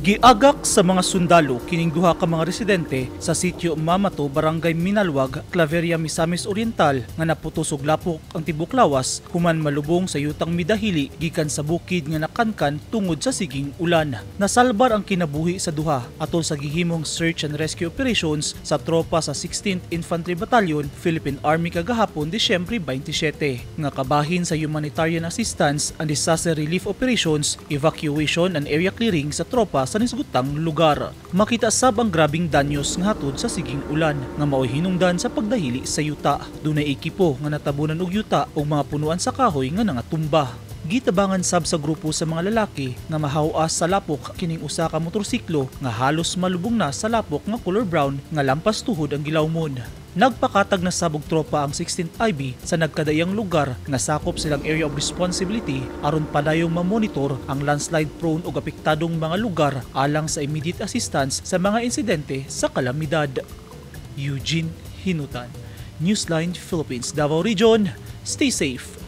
Giagak sa mga sundalo kining duha ka mga residente sa sitio Mamato, Barangay Minalwag, Claveria, Misamis Oriental nga naputos og lapok ang tibok lawas human malubong sa yutang midahili gikan sa bukid nga nakankan tungod sa siging ulan. Nasalbar ang kinabuhi sa duha atol sa gihimong search and rescue operations sa tropa sa 16th Infantry Battalion, Philippine Army kagahapon, Disyembre 27, nga kabahin sa humanitarian assistance and disaster relief operations, evacuation and area clearing sa tropa sa nisgutang lugar. Makita sab ang grabing danyos nga hatod sa siging ulan nga maoy hinungdan sa pagdahili sa yuta. Dunay ekipo nga natabunan og yuta ug mga punuan sa kahoy nga nangatumba. Gitabangan sab sa grupo sa mga lalaki nga mahawas sa lapok kining usa ka motorsiklo nga halos malubong na sa lapok nga color brown nga lampas tuhod ang gilawmon. Nagpakatag na sab og tropa ang 16th IB sa nagkadaiyang lugar nga sakop silang area of responsibility aron padayong mamonitor ang landslide prone ug apektadong mga lugar alang sa immediate assistance sa mga insidente sa kalamidad. Eugene Hinutan, Newsline Philippines, Davao Region. Stay safe.